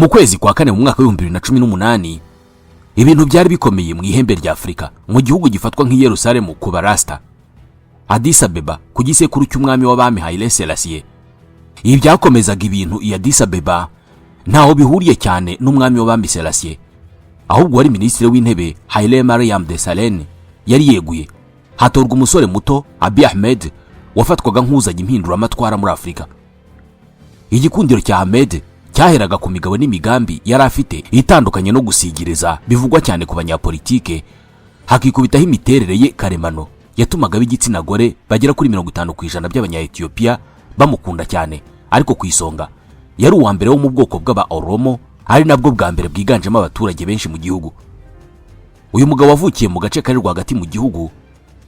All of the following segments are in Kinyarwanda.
Mu kwezi kwa kane mu mwaka wa 2018, ibintu byari bikomeye mu ihembe rya Afurika, mu gihugu gifatwa nk'i Yerusalemu ku Barasta, Addis Abeba, ku gisekuru cy'umwami w'abami Haile Selassie. Ibi byakomezaga ibintu i Addis Abeba ntaho bihuriye cyane n'umwami w'abami Selassie, ahubwo wari minisitiri w'intebe Haile Mariam Desalegn yari yeguye, hatorwa umusore muto Abiy Ahmed wafatwaga nk'uzanye impinduramatwara muri Afurika. Igikundiro cya Ahmed cyaheraga ku migabo n'imigambi yari afite itandukanye no gusigiriza bivugwa cyane ku banyapolitike, hakikubitaho imiterere ye karemano yatumaga ab'igitsina gore bagera kuri 50% by'Abanya-Ethiopia bamukunda cyane. Ariko ku isonga yari uwa mbere wo mu bwoko bw'aba Oromo, ari nabwo bwa mbere bwiganjemo abaturage benshi mu gihugu. Uyu mugabo wavukiye mu gace kari rwagati mu gihugu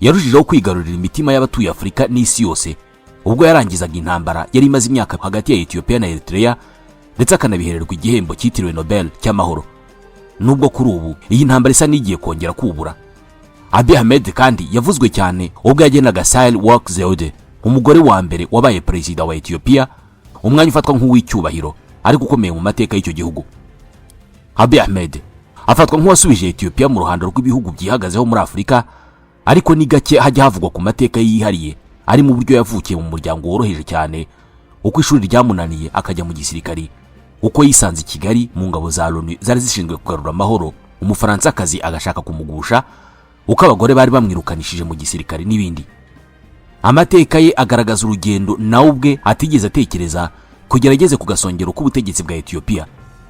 yarushijeho kwigarurira imitima y'abatuye Afurika n'isi yose ubwo yarangizaga intambara yari imaze imyaka hagati ya Ethiopia na Eritrea, ndetse akanabihererwa igihembo cyitiriwe Nobel cy'amahoro. Nubwo kuri ubu iyi ntambara isa n'igiye kongera kubura, Abiy Ahmed kandi yavuzwe cyane ubwo yagenaga Sahle-Work Zewde, umugore wa mbere wabaye perezida wa Ethiopia, umwanya ufatwa nk'uw'icyubahiro ariko ukomeye mu mateka y'icyo gihugu. Abiy Ahmed afatwa nk'uwasubije Ethiopia mu ruhando rw'ibihugu byihagazeho muri Afurika, ariko ni gake hajya havugwa ku mateka yihariye ari mu buryo yavukiye mu muryango woroheje cyane, uko ishuri ryamunaniye akajya mu gisirikari, uko yisanze i Kigali mu ngabo za Loni zari zishinzwe kugarura amahoro, Umufaransakazi agashaka kumugusha, uko abagore bari bamwirukanishije mu gisirikare n'ibindi. Amateka ye agaragaza urugendo nawe ubwe atigeze atekereza kugera ageze ku gasongero k'ubutegetsi bwa Ethiopia,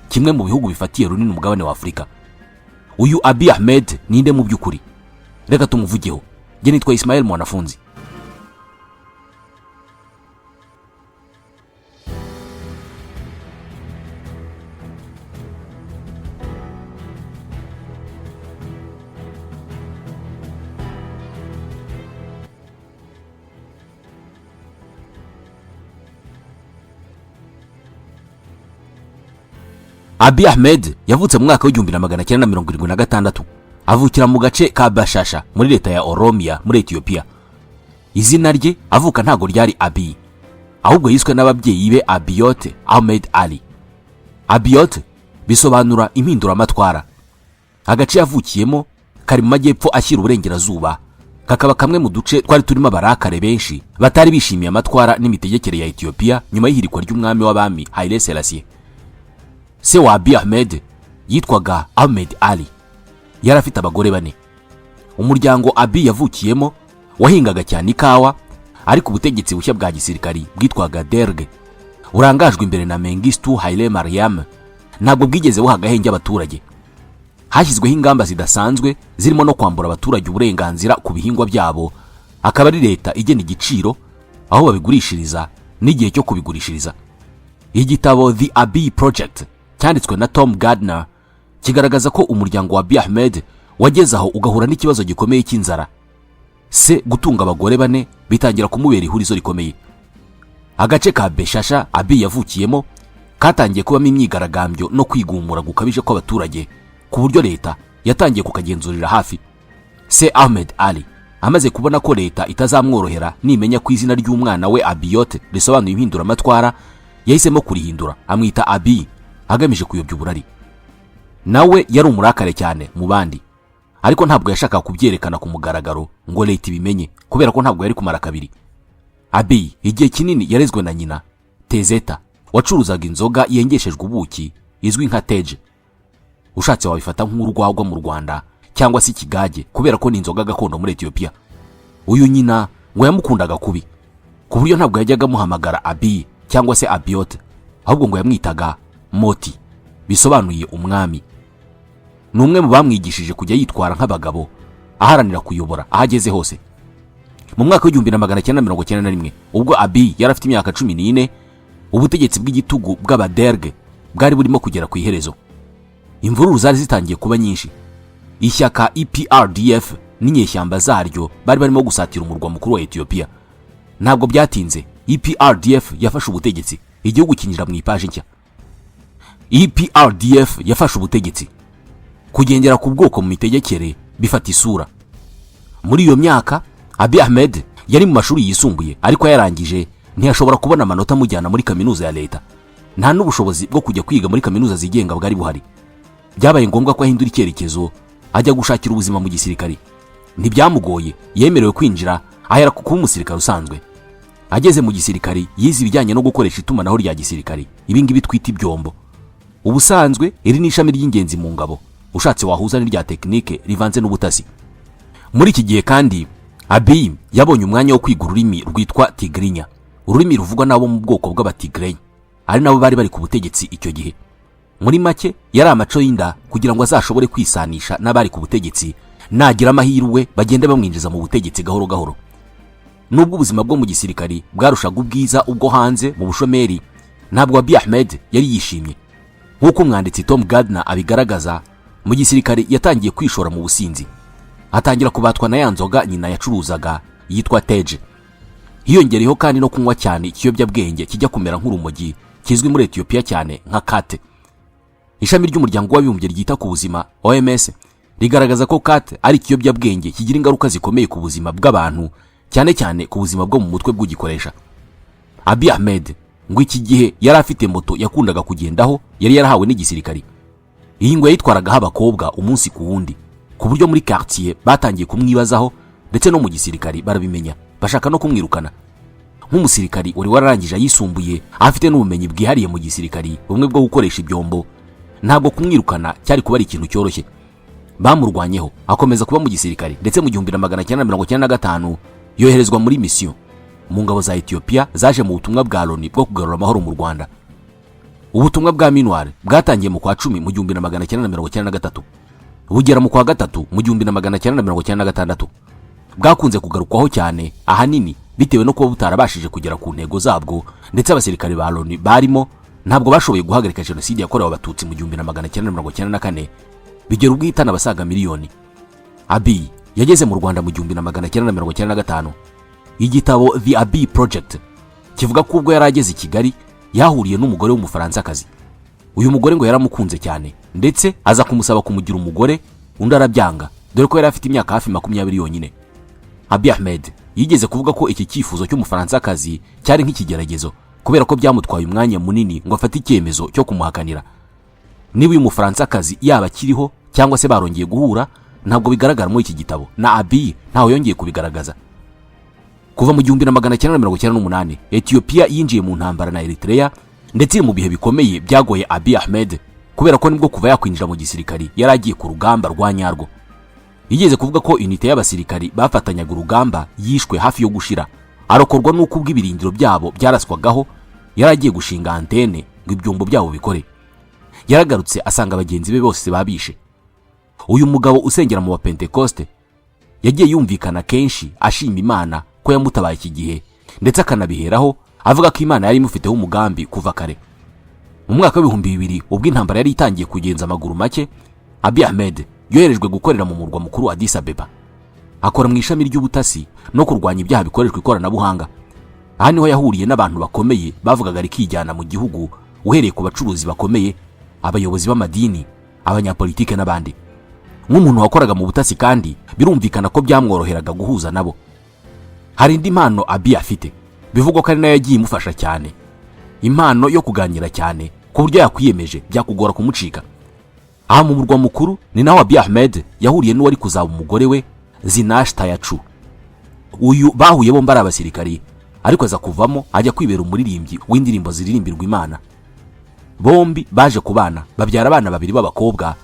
kimwe mu bihugu bifatiye runini umugabane wa Afurika. Uyu Abiy Ahmed ninde mu by'ukuri? Reka tumuvugeho. Njye nitwa Ismael Mwanafunzi. Abiy Ahmed yavutse mu mwaka wa 1976, avukira mu gace ka Bashasha muri leta ya Oromia muri Ethiopia. Izina rye avuka ntago ryari Abiy, ahubwo yiswe n'ababyeyi be Abiyote Ahmed Ali. Abiyote bisobanura impinduramatwara. Agace yavukiyemo kari mu majyepfo ashyira uburengerazuba, kakaba kamwe mu duce twari turimo abarakare benshi batari bishimiye amatwara n'imitegekere ya Ethiopia nyuma y'ihirikwa ry'umwami w'abami Haile Selassie. Se wa Abiy Ahmed yitwaga Ahmed Ali, yari afite abagore bane. Umuryango Abiy yavukiyemo wahingaga cyane ikawa, ariko ubutegetsi bushya bwa gisirikari bwitwaga Derg, burangajwe imbere na Mengistu Haile Mariam, ntabwo bwigeze buha agahenge abaturage. Hashyizweho ingamba zidasanzwe zirimo no kwambura abaturage uburenganzira ku bihingwa byabo, akaba ari leta igena igiciro, aho babigurishiriza n'igihe cyo kubigurishiriza. Igitabo The Abiy Project cyanditswe na Tom Gardner kigaragaza ko umuryango wa Abiy Ahmed wageze aho ugahura n'ikibazo gikomeye cy'inzara. Se gutunga abagore bane bitangira kumubera ihurizo rikomeye. Agace ka Beshasha Abiy yavukiyemo katangiye kubamo imyigaragambyo no kwigumura gukabije kw'abaturage, ku buryo leta yatangiye kukagenzurira hafi. Se Ahmed Ali amaze kubona ko leta itazamworohera nimenya ko izina ry'umwana we Abiyote risobanuye impinduramatwara, yahisemo kurihindura amwita Abiy, agamije kuyobya uburari. Nawe yari umurakare cyane mu bandi, ariko ntabwo yashakaga kubyerekana ku mugaragaro ngo leta ibimenye, kubera ko ntabwo yari kumara kabiri. Abiy igihe kinini yarezwe na nyina Tezeta, wacuruzaga inzoga yengeshejwe ubuki izwi nka teje. Ushatse wabifata nk'urwagwa mu Rwanda cyangwa se ikigage, kubera ko ni inzoga gakondo muri Ethiopia. Uyu nyina ngo yamukundaga kubi, ku buryo ntabwo yajyaga amuhamagara Abiy cyangwa se Abiyote, ahubwo ngo yamwitaga Moti, bisobanuye umwami. Ni umwe mu bamwigishije kujya yitwara nk'abagabo, aharanira kuyobora aho ageze hose. Mu mwaka wa 1991, ubwo Abiy yari afite imyaka 14, ubutegetsi bw'igitugu bw'Abaderge bwari burimo kugera ku iherezo. Imvururu zari zitangiye kuba nyinshi. Ishyaka EPRDF n'inyeshyamba zaryo bari barimo gusatira umurwa mukuru wa Ethiopia. Ntabwo byatinze, EPRDF yafashe ubutegetsi, igihugu kinjira mu ipaji nshya. EPRDF yafashe ubutegetsi, kugendera ku bwoko mu mitegekere bifata isura. Muri iyo myaka Abiy Ahmed yari mu mashuri yisumbuye, ariko yarangije ntiyashobora kubona amanota amujyana muri kaminuza ya leta. Nta n'ubushobozi bwo kujya kwiga muri kaminuza zigenga bwari buhari. Byabaye ngombwa ko ahindura icyerekezo, ajya gushakira ubuzima mu gisirikari. Ntibyamugoye, yemerewe kwinjira, ahera ku kuba umusirikare usanzwe. Ageze mu gisirikari, yize ibijyanye no gukoresha itumanaho rya gisirikari, ibi ngibi twita ibyombo. Ubusanzwe iri ni ishami ry'ingenzi mu ngabo, ushatse wahuza n'irya tekinike rivanze n'ubutasi. Muri iki gihe kandi, Abiy yabonye umwanya wo kwiga ururimi rwitwa Tigrinya, ururimi ruvugwa n'abo mu bwoko bw'Abatigray, ari nabo bari bari ku butegetsi icyo gihe. Muri make, yari amaco y'inda kugira ngo azashobore kwisanisha n'abari ku butegetsi, nagira amahirwe bagende bamwinjiza mu butegetsi gahoro gahoro. Nubwo ubuzima bwo mu gisirikari bwarushaga ubwiza ubwo hanze mu bushomeri, ntabwo Abiy Ahmed yari yishimye. Nk'uko umwanditsi Tom Gardner abigaragaza, mu gisirikare yatangiye kwishora mu businzi, atangira kubatwa na ya nzoga nyina yacuruzaga yitwa Tej. Hiyongereyeho kandi no kunywa cyane ikiyobyabwenge kijya kumera nk'urumogi, kizwi muri Etiyopiya cyane nka khat. Ishami ry'Umuryango w'Abibumbye ryita ku buzima, OMS, rigaragaza ko khat ari ikiyobyabwenge kigira ingaruka zikomeye ku buzima bw'abantu, cyane cyane ku buzima bwo mu mutwe bw'ugikoresha. Abiy Ahmed ngo iki gihe yari afite moto yakundaga kugendaho, yari yarahawe n'igisirikari. Iyi ngo yayitwaragaho abakobwa umunsi ku wundi, ku buryo muri quartier batangiye kumwibazaho, ndetse no mu gisirikari barabimenya, bashaka no kumwirukana. Nk'umusirikari wari wararangije ayisumbuye, afite n'ubumenyi bwihariye mu gisirikari, bumwe bwo gukoresha ibyombo, ntabwo kumwirukana cyari kuba ari ikintu cyoroshye. Bamurwanyeho, akomeza kuba mu gisirikari, ndetse mu 1995 yoherezwa muri misiyo mu ngabo za Etiyopiya zaje mu butumwa bwa Loni bwo kugarura amahoro mu Rwanda. Ubutumwa bwa MINUAR bwatangiye mu kwa 10 mu 1993, bugera mu kwa gatatu mu 1996. Bwakunze kugarukwaho cyane, ahanini bitewe no kuba butarabashije kugera ku ntego zabwo, ndetse abasirikare ba Loni barimo ntabwo bashoboye guhagarika jenoside yakorewe Abatutsi mu 1994, bigera ubwo ihitana abasaga miliyoni. Abiy yageze mu Rwanda mu 1995. Igitabo The Abiy Project kivuga ko ubwo yari ageze i Kigali yahuriye n'umugore w'Umufaransakazi. Uyu mugore ngo yaramukunze cyane, ndetse aza kumusaba kumugira umugore, undi arabyanga, dore ko yari afite imyaka hafi 20 yonyine. Abiy Ahmed yigeze kuvuga ko iki cyifuzo cy'Umufaransakazi cyari nk'ikigeragezo, kubera ko byamutwaye umwanya munini ngo afate icyemezo cyo kumuhakanira. Niba uyu Mufaransakazi yaba akiriho cyangwa se barongeye guhura, ntabwo bigaragara muri iki gitabo, na Abiy ntawe yongeye kubigaragaza. Kuva mu 1998, Etiyopiya yinjiye mu ntambara na Eritrea, ndetse iri mu bihe bikomeye byagoye Abiy Ahmed, kubera ko nibwo kuva yakwinjira mu gisirikari yari agiye ku rugamba rwa nyarwo. Yigeze kuvuga ko unité y'abasirikari bafatanyaga urugamba yishwe hafi yo gushira, arokorwa n'uko ubwo ibirindiro byabo byaraswagaho yari agiye gushinga antene ngo ibyombo byabo bikore, yaragarutse asanga bagenzi be bose babishe. Uyu mugabo usengera mu Bapentekoste yagiye yumvikana kenshi ashima Imana ko yamutabaye iki gihe, ndetse akanabiheraho avuga ko Imana yari imufiteho umugambi kuva kare. Mu mwaka w'2000, ubwo intambara yari itangiye kugenza amaguru make, Abiy Ahmed yoherejwe gukorera mu murwa mukuru Addis Abeba, akora mu ishami ry'ubutasi no kurwanya ibyaha bikoreshwa ikoranabuhanga. Aha niho yahuriye n'abantu bakomeye bavugaga rikijyana mu gihugu, uhereye ku bacuruzi bakomeye, abayobozi b'amadini, abanyapolitike n'abandi. Nk'umuntu wakoraga mu butasi kandi, birumvikana ko byamworoheraga guhuza nabo. Hari indi mpano Abiy afite, bivugwa ko ari nayo yagiye imufasha cyane, impano yo kuganira cyane, ku buryo yakwiyemeje byakugora kumucika. Aha mu murwa mukuru ni naho Abiy Ahmed yahuriye n'uwari kuzaba umugore we, Zinash Tayachu. Uyu bahuye bombi ari abasirikari, ariko aza kuvamo ajya kwibera umuririmbyi w'indirimbo ziririmbirwa Imana. Bombi baje kubana, babyara abana babiri b'abakobwa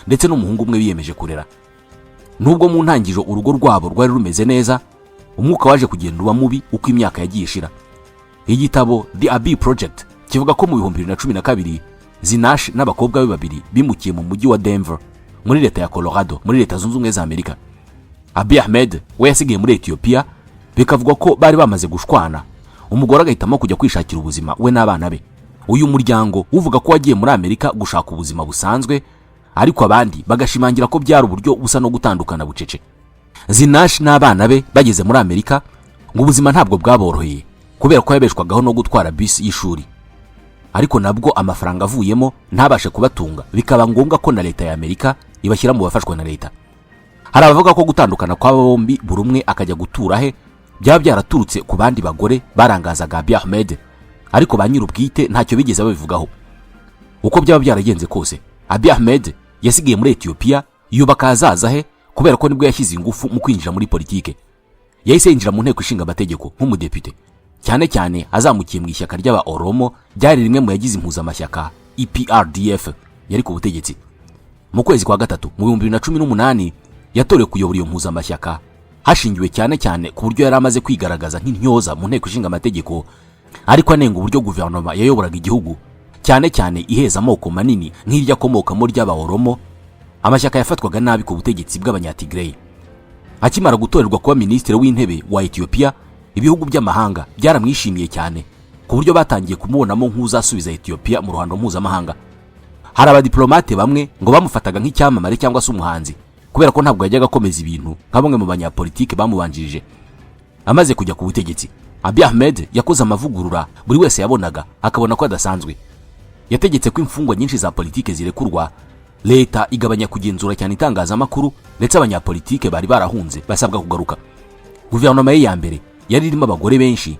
ndetse n'umuhungu umwe biyemeje kurera. Nubwo mu ntangiriro urugo rwabo rwari rumeze neza, umwuka waje kugenda uba mubi uko imyaka yagiye ishira. Igitabo The Abiy Project kivuga ko mu 2012 Zinash n'abakobwa be babiri bimukiye mu mujyi wa Denver muri leta ya Colorado, muri Leta Zunze Ubumwe za Amerika. Abiy Ahmed we yasigaye muri Etiyopiya. Bikavugwa ko bari bamaze gushwana, umugore agahitamo kujya kwishakira ubuzima we n'abana be. Uyu muryango uvuga ko wagiye muri Amerika gushaka ubuzima busanzwe, ariko abandi bagashimangira ko byari uburyo busa no gutandukana bucece. Zinash n'abana be bageze muri Amerika, ngo ubuzima ntabwo bwaboroheye, kubera ko yabeshwagaho no gutwara bisi y'ishuri, ariko nabwo amafaranga avuyemo ntabashe kubatunga, bikaba ngombwa ko na leta ya Amerika ibashyira mu bafashwa na leta. Hari abavuga ko gutandukana kw'aba bombi, buri umwe akajya gutura he, byaba byaraturutse ku bandi bagore barangazaga Abiy Ahmed, Ariko ba nyir'ubwite ntacyo bigeze babivugaho. Uko byaba byaragenze kose, Abiy Ahmed yasigaye muri Etiyopiya yubaka ahazaza he, kubera ko nibwo yashyize ingufu mu kwinjira muri politike. Yahise yinjira mu Nteko Ishinga Amategeko nk'umudepite, cyane cyane azamukiye mu ishyaka ry'aba Oromo ryari rimwe mu yagize impuzamashyaka EPRDF yari ku butegetsi. Mu kwezi kwa gatatu mu 2018 yatorewe kuyobora iyo mpuzamashyaka, hashingiwe cyane cyane ku buryo yari amaze kwigaragaza nk'intyoza mu Nteko Ishinga Amategeko, ariko anenga uburyo guverinoma yayoboraga igihugu, cyane cyane iheza amoko manini nk'iryo akomokamo ry'aba Oromo, amashyaka yafatwaga nabi ku butegetsi bw'Abanyatigrey. Akimara gutorerwa kuba minisitiri w'intebe wa Etiyopiya, ibihugu by'amahanga byaramwishimiye cyane, ku buryo batangiye kumubonamo nk'uzasubiza Etiyopiya mu ruhando mpuzamahanga. Hari abadiplomate bamwe ngo bamufataga nk'icyamamare cyangwa se umuhanzi, kubera ko ntabwo yajyaga akomeza ibintu nka bamwe mu banyapolitike bamubanjirije. Amaze kujya ku butegetsi, Abiy Ahmed yakoze amavugurura buri wese yabonaga akabona ko adasanzwe. Yategetse ko imfungwa nyinshi za politike zirekurwa, leta igabanya kugenzura cyane itangazamakuru, ndetse abanyapolitike bari barahunze basabwa kugaruka. Guverinoma ye ya mbere yari irimo abagore benshi,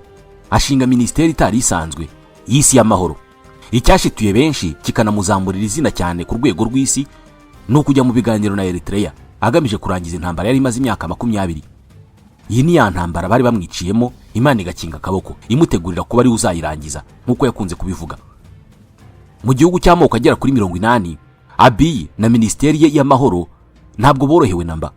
ashinga minisiteri itari isanzwe y'isi y'amahoro. Icyashituye benshi kikanamuzamurira izina cyane ku rwego rw'isi ni ukujya mu biganiro na Eritrea, agamije kurangiza intambara yari imaze imyaka 20. Iyi ni ya ntambara bari bamwiciyemo, Imana igakinga akaboko imutegurira kuba ariwe uzayirangiza, nk'uko yakunze kubivuga. Mu gihugu cy'amoko agera kuri 80, Abiy na minisiteri ye y'amahoro ntabwo borohewe namba.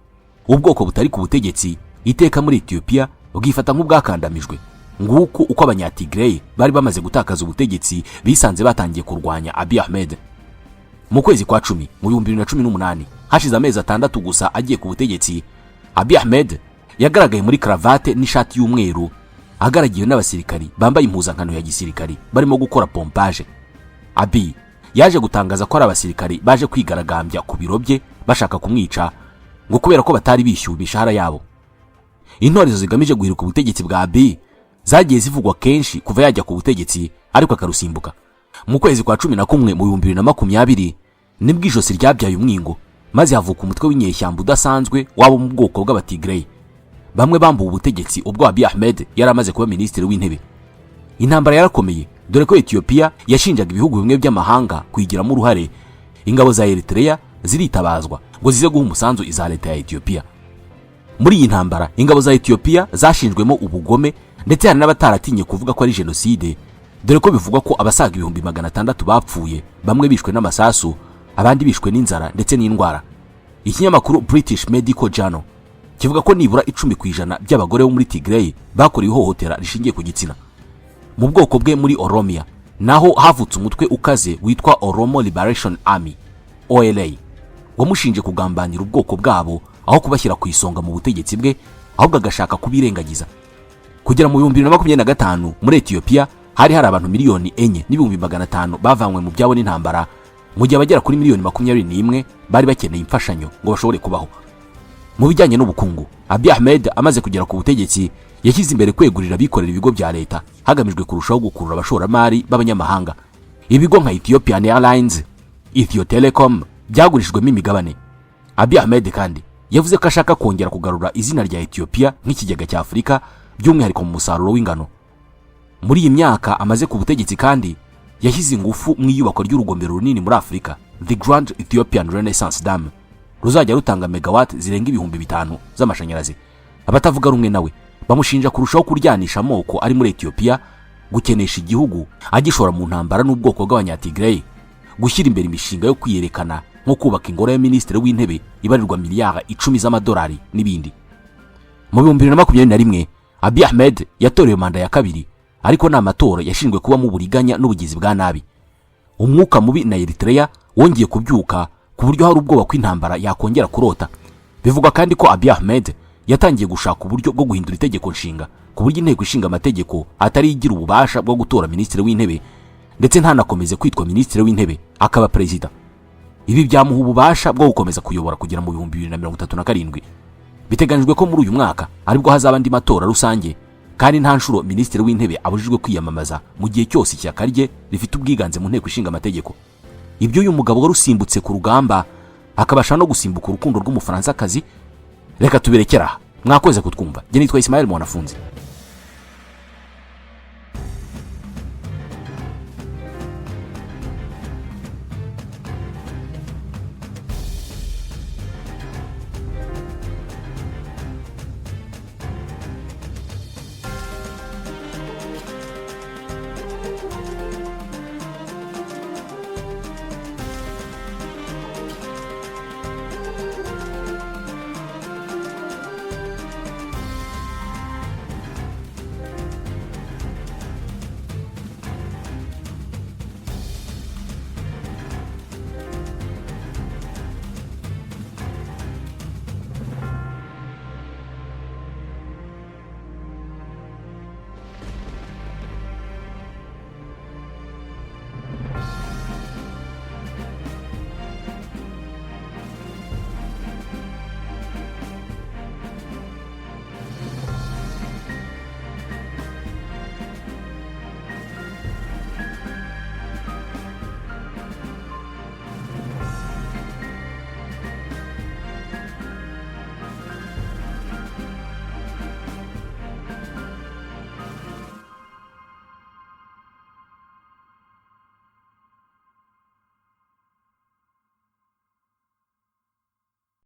Ubwoko butari ku butegetsi iteka muri Etiyopiya bwifata nk'ubwakandamijwe. Nguko uko Abanyatigrey bari bamaze gutakaza ubutegetsi bisanze batangiye kurwanya Abiy Ahmed. Mu kwezi kwa 10 mu 2018, hashize amezi 6 gusa agiye ku butegetsi, Abiy Ahmed yagaragaye muri karavate n'ishati y'umweru, agaragiwe n'abasirikari bambaye impuzankano ya gisirikari barimo gukora pompage. Abiy yaje gutangaza ko ari abasirikari baje kwigaragambya ku biro bye bashaka kumwica, ngo kubera ko batari bishyuwe imishahara yabo. Intorezo zigamije guhirika ubutegetsi bwa Abiy zagiye zivugwa kenshi kuva yajya ku butegetsi, ariko akarusimbuka. Mu kwezi kwa 11 mu 2020 nibwo ijosi ryabyaye umwingo, maze havuka umutwe w'inyeshyamba udasanzwe wabo mu bwoko bw'Abatigrey. Bamwe bambuwe ubutegetsi ubwo Abiy Ahmed yari amaze kuba minisitiri w'intebe. Intambara yarakomeye, dore ko Etiyopiya yashinjaga ibihugu bimwe by'amahanga kuyigiramo uruhare. Ingabo za Eritrea ziritabazwa ngo zize guha umusanzu iza leta ya Etiyopiya. Muri iyi ntambara ingabo za Etiyopiya zashinjwemo ubugome, ndetse hari n'abataratinye kuvuga ko ari jenoside, dore ko bivugwa ko abasaga 600,000 bapfuye, bamwe bishwe n'amasasu, abandi bishwe n'inzara ndetse n'indwara. Ikinyamakuru British Medical Journal kivuga ko nibura 10% by'abagore bo muri Tigray bakorewe ihohotera rishingiye ku gitsina. Mu bwoko bwe muri Oromia naho havutse umutwe ukaze witwa Oromo Liberation Army, OLA, wamushinje kugambanira ubwoko bwabo aho kubashyira ku isonga mu butegetsi bwe, ahubwo agashaka kubirengagiza. Kugera mu 2025, muri Etiyopiya hari abantu 4,500,000 bavanywe mu byabo n'intambara, mu gihe abagera kuri miliyoni 21 bari bakeneye imfashanyo ngo bashobore kubaho. Mu bijyanye n'ubukungu, Abiy Ahmed amaze kugera ku butegetsi yashyize imbere kwegurira abikorera ibigo bya leta, hagamijwe kurushaho gukurura abashoramari b'abanyamahanga. Ibigo nka Ethiopian Airlines, Ethio Telecom byagurishijwemo imigabane. Abiy Ahmed kandi yavuze ko ashaka kongera kugarura izina rya Etiyopiya nk'ikigega cya Afurika, by'umwihariko mu musaruro w'ingano. Muri iyi myaka amaze ku butegetsi kandi yashyize ingufu mu iyubakwa ry'urugomero runini muri Afurika, The Grand Ethiopian Renaissance Dam, ruzajya rutanga megawati zirenga 5000 z'amashanyarazi. Abatavuga rumwe nawe bamushinja kurushaho kuryanisha amoko ari muri Etiyopiya, gukenesha igihugu agishora mu ntambara n'ubwoko bw'Abanyatigrey, gushyira imbere imishinga yo kwiyerekana nko kubaka ingoro ya minisitiri w'intebe ibarirwa miliyari 10 z'amadolari n'ibindi. Mu 2021 Abiy Ahmed yatorewe manda ya kabiri, ariko ni amatora yashinzwe kubamo uburiganya n'ubugizi bwa nabi. Umwuka mubi na Eritrea wongeye kubyuka, ku buryo hari ubwoba ko intambara yakongera kurota. Bivugwa kandi ko Abiy Ahmed yatangiye gushaka uburyo bwo guhindura itegeko nshinga, ku buryo Inteko Ishinga Amategeko atari igira ububasha bwo gutora minisitiri w'intebe, ndetse ntanakomeze kwitwa minisitiri w'intebe, akaba perezida. Ibi byamuha ububasha bwo gukomeza kuyobora kugera mu 2037. Biteganyijwe ko muri uyu mwaka aribwo hazaba andi matora rusange, kandi nta nshuro minisitiri w'intebe abujijwe kwiyamamaza mu gihe cyose ishyaka rye rifite ubwiganze mu Nteko Ishinga Amategeko. Ibyo uyu mugabo wari usimbutse ku rugamba akabasha no gusimbuka urukundo rw'Umufaransakazi, reka tubirekere aha. Mwakoze kutwumva. Njye nitwa Ismael Mwanafunzi.